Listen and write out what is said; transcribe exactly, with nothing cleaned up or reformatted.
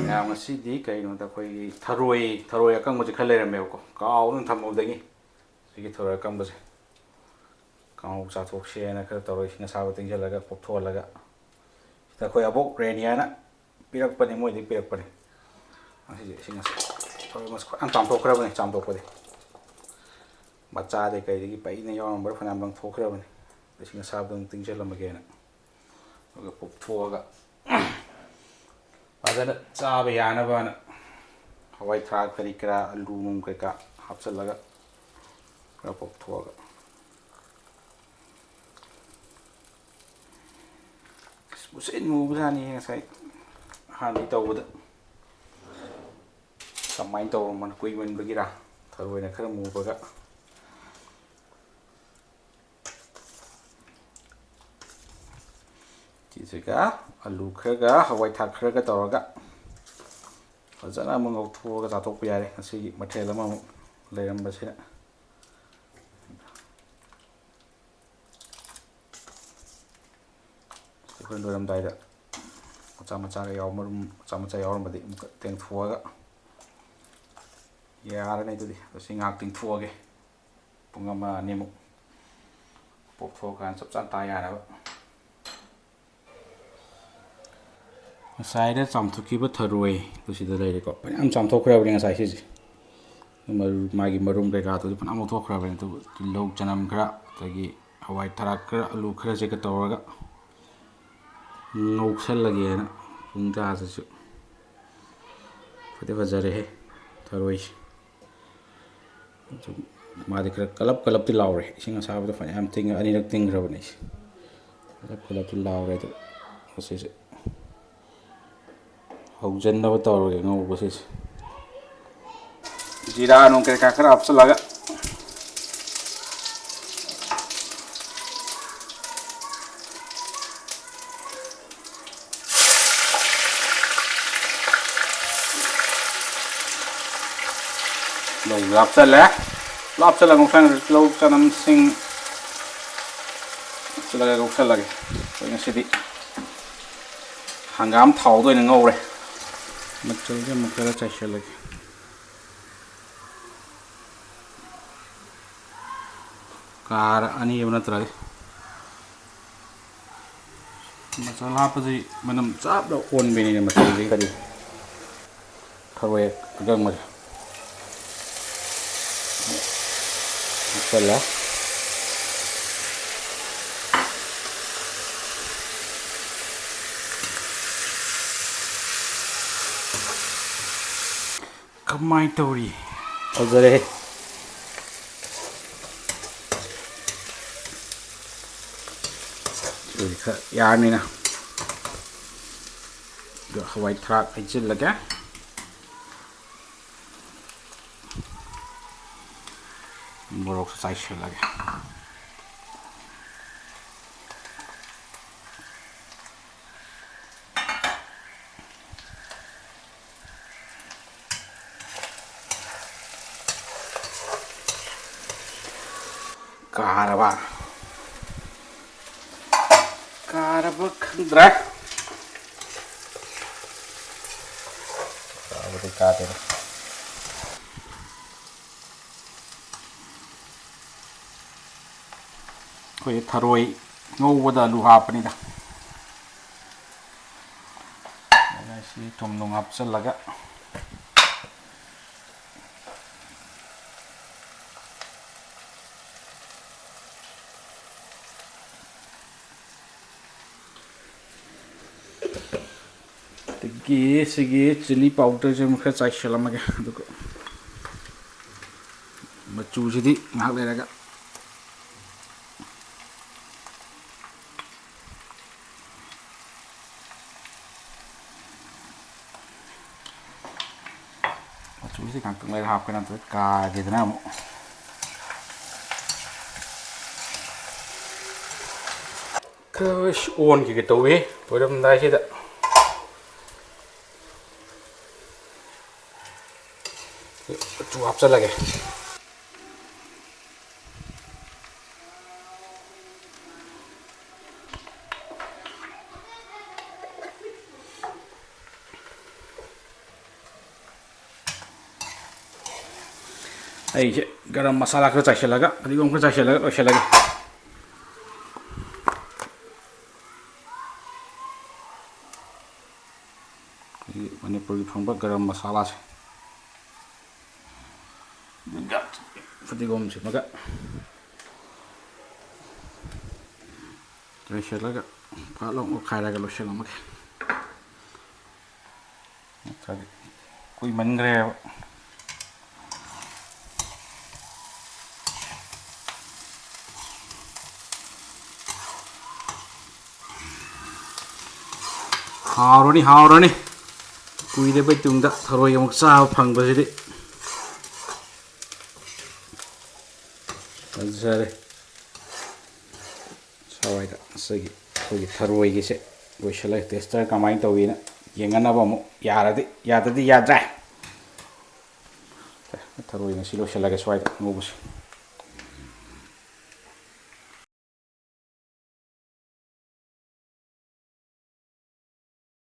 ꯃꯌꯥꯝ, ꯉꯁꯤꯗꯤ ꯀꯩꯅꯣꯗ ꯑꯩꯈꯣꯏꯒꯤ ꯊꯔꯣꯏ, ꯊꯔꯣꯏ ꯑꯀꯪꯕꯁꯦ ꯈꯔ ꯂꯩꯔꯝꯃꯦꯕꯀꯣ, ꯀꯥꯎꯗꯨꯅ ꯊꯝꯍꯧꯕꯗꯒꯤ꯫ ꯁꯤꯒꯤ ꯊꯔꯣꯏ ꯑꯀꯪꯕꯁꯦ ꯀꯥꯡꯍꯧ ꯆꯥꯊꯣꯛꯁꯦꯅ ꯈꯔ ꯇꯧꯔ ꯏꯁꯤꯡ ꯑꯁꯥꯕ ꯇꯤꯡꯁꯤꯜꯂꯒ ꯄꯣꯞꯊꯣꯛꯍꯜꯂꯒ, ꯁꯤꯗ ꯑꯩꯈꯣꯏ ꯑꯕꯣꯛ ꯔꯦꯅꯤꯌꯥꯅ ꯄꯤꯔꯛꯄꯅꯤ, ꯃꯣꯏꯗꯤ ꯄꯤꯔꯛꯄꯅꯤ꯫ ꯉꯁꯤꯁꯦ ꯏꯁꯤꯡ ꯑꯁꯥ-, ꯊꯔꯣꯏ ꯃꯁꯛ ꯌꯥꯝ ꯆꯥꯝꯊꯣꯛꯈ꯭ꯔꯕꯅꯤ, ꯆꯥꯝꯊꯣꯛꯄꯗꯤ꯫ ꯃꯆꯥꯗꯩ ꯀꯩꯗꯒꯤ ꯄꯩꯅ ꯌꯥꯎꯔꯝꯕ꯭ꯔꯥ ꯐꯅꯌꯥꯝ ꯂꯪꯊꯣꯛꯈ꯭ꯔꯕꯅꯤ꯫ ꯏꯁꯤꯡ ꯑꯁꯥꯕꯗ ꯑꯃꯨꯛ ꯇꯤꯡꯁꯤꯜꯂꯝꯃꯒꯦꯅ꯫ ꯑꯗꯨꯒ ꯄꯣꯞꯊꯣꯛꯑꯒ ꯐꯖꯅ ꯆꯥꯕ ꯌꯥꯅꯕꯅ ꯍꯋꯥꯏ ꯊ꯭ꯔꯥꯛ ꯀꯔꯤ ꯀꯔꯥ, ꯑꯂꯨ ꯅꯨꯡ ꯀꯩꯀꯥ ꯍꯥꯞꯆꯤꯜꯂꯒ ꯈꯔ ꯄꯣꯞꯊꯣꯛꯑꯒ꯫ ꯑꯁ, ꯃꯨꯁꯤꯟ ꯃꯨꯕꯖꯥꯠꯅꯤ ꯉꯁꯥꯏ ꯑꯍꯥꯟꯕꯒꯤ ꯇꯧꯕꯗ꯫ ꯀꯃꯥꯏꯅ ꯇꯧꯔꯝꯕꯅꯣ, ꯀꯨꯏꯃꯟꯕꯒꯤꯔꯥ? ꯊꯔꯣꯏꯅ ꯈꯔ ꯃꯨꯕꯒ꯫ ꯁꯤꯁꯤꯒ ꯑꯂꯨ ꯈꯔꯒ ꯍꯋꯥꯏ ꯊ꯭ꯔꯥꯛ ꯈꯔꯒ ꯇꯧꯔꯒ ꯐꯖꯅ ꯑꯃꯨꯛ ꯉꯧꯊꯣꯛꯑꯒ ꯆꯥꯊꯣꯛꯄ ꯌꯥꯔꯦ ꯉꯁꯤꯒꯤ ꯃꯊꯦꯜ ꯑꯃꯃꯨꯛ ꯂꯩꯔꯝꯕꯁꯤꯅ꯫ ꯑꯩꯈꯣꯏ ꯂꯣꯏꯔꯝꯗꯥꯏꯗ ꯃꯆꯥ ꯃꯆꯥꯒ ꯌꯥꯎ-, ꯃꯔꯨꯝ ꯃꯆꯥ ꯃꯆꯥ ꯌꯥꯎꯔꯝꯕꯗꯤ ꯑꯃꯨꯛꯀ ꯇꯦꯡꯊꯣꯛꯑꯒ ꯌꯥꯔꯅꯤ꯫ ꯑꯗꯨꯗꯤ ꯑꯁꯤ ꯉꯥꯏꯍꯥꯛ ꯇꯤꯡꯊꯣꯛꯑꯒꯦ, ꯄꯨꯡ ꯑꯃ ꯑꯅꯤꯃꯨꯛ ꯄꯣꯞꯊꯣꯛꯑꯀꯥꯟꯗ ꯆꯞ ꯆꯥꯅ ꯇꯥ ꯌꯥꯅꯕ꯫ ꯉꯁꯥꯏꯗ ꯆꯥꯝꯊꯣꯛꯈꯤꯕ ꯊꯔꯣꯏꯗꯨ ꯁꯤꯗ ꯂꯩꯔꯦꯀꯣ꯫ ꯐꯅꯌꯥꯝ ꯆꯥꯝꯊꯣꯛꯈ꯭ꯔꯕꯅꯤ ꯉꯁꯥꯏ ꯁꯤꯁꯦ꯫ ꯃꯔꯨ-, ꯃꯥꯒꯤ ꯃꯔꯨꯝ ꯀꯩꯀꯥꯗꯨꯁꯨ ꯐꯅꯌꯥꯝ ꯂꯧꯊꯣꯛꯈ꯭ꯔꯕꯅꯤ꯫ ꯑꯗꯨꯕꯨ ꯇꯤꯜꯍꯧ ꯆꯅꯝ ꯈꯔ, ꯑꯗꯒꯤ ꯍꯋꯥꯏ ꯊ꯭ꯔꯥꯛ ꯈꯔ, ꯑꯂꯨ ꯈꯔꯁꯤꯒ ꯇꯧꯔꯒ ꯉꯧꯁꯜꯂꯒꯦꯅ꯫ ꯄꯨꯡ ꯇꯔꯥꯁꯤꯁꯨ ꯐꯗꯤ ꯐꯖꯔꯦꯍꯦ ꯊꯔꯣꯏꯁꯦ꯫ ꯑꯗꯨ ꯃꯥꯗꯤ ꯈꯔ ꯀꯂꯞ ꯀꯂꯞꯇꯤ ꯂꯥꯎꯔꯦ꯫ ꯏꯁꯤꯡ ꯑꯁꯥꯕꯗ ꯐꯅꯌꯥꯝ ꯇꯤꯡꯉ, ꯑꯅꯤꯔꯛ ꯇꯤꯡꯈ꯭ꯔꯕꯅꯦ ꯑꯩꯁꯦ꯫ ꯀꯂꯞ ꯀꯂꯞꯇꯤ ꯂꯥꯎꯔꯦ꯫ ꯑꯗꯨ ꯃꯁꯤꯁꯦ ꯍꯧꯖꯤꯟꯅꯕ ꯇꯧꯔꯒꯦ ꯉꯧꯕꯁꯤꯁꯦ꯫ ꯖꯤꯔꯥ ꯅꯨꯡ ꯀꯩꯀꯥ ꯈꯔ ꯍꯥꯞꯆꯤꯜꯂꯒ꯫ ꯇꯤꯜꯍꯧꯁꯨ ꯍꯥꯞꯆꯜꯂꯦ꯫ ꯄꯨꯂꯞ ꯍꯥꯞꯆꯜꯂꯒ ꯉꯧꯁꯟꯈ꯭ꯔꯦ꯫ ꯇꯤꯜꯍꯧ, ꯆꯅꯝꯁꯤꯡ ꯍꯥꯞꯆꯜꯂꯒ ꯉꯧꯁꯜꯂꯒꯦ꯫ ꯑꯩꯈꯣꯏ ꯉꯁꯤꯗꯤ ꯍꯪꯒꯥꯝ ꯊꯥꯎꯗ ꯑꯣꯏꯅ ꯉꯧꯔꯦ꯫ ꯃꯆꯜꯁꯦ ꯑꯃꯨꯛ ꯈꯔ ꯆꯥꯏꯁꯤꯜꯂꯒꯦ꯫ ꯀꯥꯔ ꯑꯅꯤ ꯑꯃ ꯅꯠꯇ꯭ꯔꯒ ꯃꯆꯜ ꯍꯥꯞꯄꯁꯤ ꯃꯅꯝ ꯆꯞ ꯂꯥꯎ ꯑꯣꯟꯕꯅꯤꯅꯦ ꯃꯆꯜꯁꯤ꯫ ꯀꯔꯤ? ꯊꯔꯣꯏ ꯑꯀꯪꯕꯁꯦ ꯍꯥꯞꯆꯜꯂꯦ꯫ ꯀꯃꯥꯏꯅ ꯇꯧꯔꯤ? ꯐꯖꯔꯦ꯫ ꯑꯗꯨꯗꯤ ꯈꯔ ꯌꯥꯔꯅꯤꯅ꯫ ꯑꯗꯣ ꯍꯋꯥꯏ ꯊꯔꯥꯛ ꯍꯩꯖꯤꯜꯂꯒꯦ꯫ ꯃꯣꯔꯣꯛꯁꯨ ꯆꯥꯏꯁꯤꯜꯂꯒꯦ꯫ ꯀꯥꯔꯕ? ꯀꯥꯔꯕ ꯈꯪꯗ꯭ꯔꯦ꯫ ꯀꯥꯕꯗꯤ ꯀꯥꯗꯦꯗ꯫ ꯑꯩꯈꯣꯏ ꯊꯔꯣꯏ ꯉꯧꯕꯗ ꯑꯂꯨ ꯍꯥꯞꯄꯅꯤꯗ꯫ ꯑꯗꯨꯅ ꯁꯤ ꯊꯨꯝ ꯅꯨꯡ ꯍꯥꯞꯆꯜꯂꯒ꯫ ꯑꯗꯒꯤ ꯁꯤꯒꯤ ꯆꯤꯂꯤ ꯄꯥꯎꯗꯔꯁꯦ ꯑꯃꯨꯛ ꯈꯔ ꯆꯥꯏꯁꯤꯜꯂꯝꯃꯒꯦ, ꯑꯗꯨꯒ ꯃꯆꯨꯁꯤꯗꯤ ꯉꯥꯏꯍꯥꯛ ꯂꯩꯔꯒ꯫ ꯃꯆꯨꯁꯤ ꯉꯥꯛꯇꯪ ꯂꯩꯔ ꯍꯥꯞꯀꯦ, ꯅꯠꯇ꯭ꯔꯒ ꯀꯥꯒꯤꯗꯅ ꯑꯃꯨꯛ꯫ ꯑꯁ, ꯑꯣꯟꯈꯤꯒꯦ ꯇꯧꯏ ꯂꯣꯏꯔꯝꯗꯥꯏꯁꯤꯗ꯫ ꯃꯆꯨ ꯍꯥꯞꯆꯜꯂꯒꯦ꯫ ꯑꯩꯁꯦ ꯒꯔꯝ ꯃꯁꯥꯂꯥ ꯈꯔ ꯆꯥꯏꯁꯤꯜꯂꯒ, ꯐꯗꯤꯒꯣꯝ ꯈꯔ ꯆꯥꯏꯁꯤꯜꯂꯒ ꯂꯣꯏꯁꯤꯜꯂꯒꯦ꯫ ꯑꯩꯈꯣꯏꯒꯤ ꯃꯅꯤꯄꯨꯔꯒꯤ ꯐꯪꯕ ꯒꯔꯝ ꯃꯁꯥꯂꯥꯁꯦ, ꯑꯗꯨꯒ ꯐꯗꯤꯒꯣꯝꯁꯤꯃꯒ ꯂꯣꯏꯁꯤꯜꯂꯒ ꯐꯠ ꯂꯥꯎ ꯑꯣꯠꯈꯥꯏꯔꯒ ꯂꯣꯏꯁꯤꯜꯂꯝꯃꯒꯦ꯫ ꯅꯠꯇ꯭ꯔꯗꯤ ꯀꯨꯏꯃꯟꯈ꯭ꯔꯦꯕ꯫ ꯍꯥꯎꯔꯅꯤ, ꯍꯥꯎꯔꯅꯤ꯫ ꯀꯨꯏꯔꯕꯩ ꯇꯨꯡꯗ ꯊꯔꯣꯏ ꯑꯃꯨꯛ ꯆꯥꯕ ꯐꯪꯕꯁꯤꯗꯤ꯫ ꯐꯖꯔꯦ꯫ ꯁ꯭ꯋꯥꯏꯗ ꯉꯁꯤꯒꯤ ꯑꯩꯈꯣꯏꯒꯤ ꯊꯔꯣꯏꯒꯤꯁꯦ ꯂꯣꯏꯁꯤꯜꯂꯒ, ꯇꯦꯁꯇꯔ ꯀꯃꯥꯏꯅ ꯇꯧꯋꯤꯅ ꯌꯦꯡꯅꯅꯕ ꯑꯃꯨꯛ, ꯌꯥꯔꯗꯤ, ꯌꯥꯗꯗꯤ ꯌꯥꯗ꯭ꯔꯦ꯫ ꯊꯔꯣꯏ ꯉꯁꯤ ꯂꯣꯏꯁꯤꯜꯂꯒꯦ ꯁ꯭ꯋꯥꯏꯗ ꯉꯧꯕꯁꯦ꯫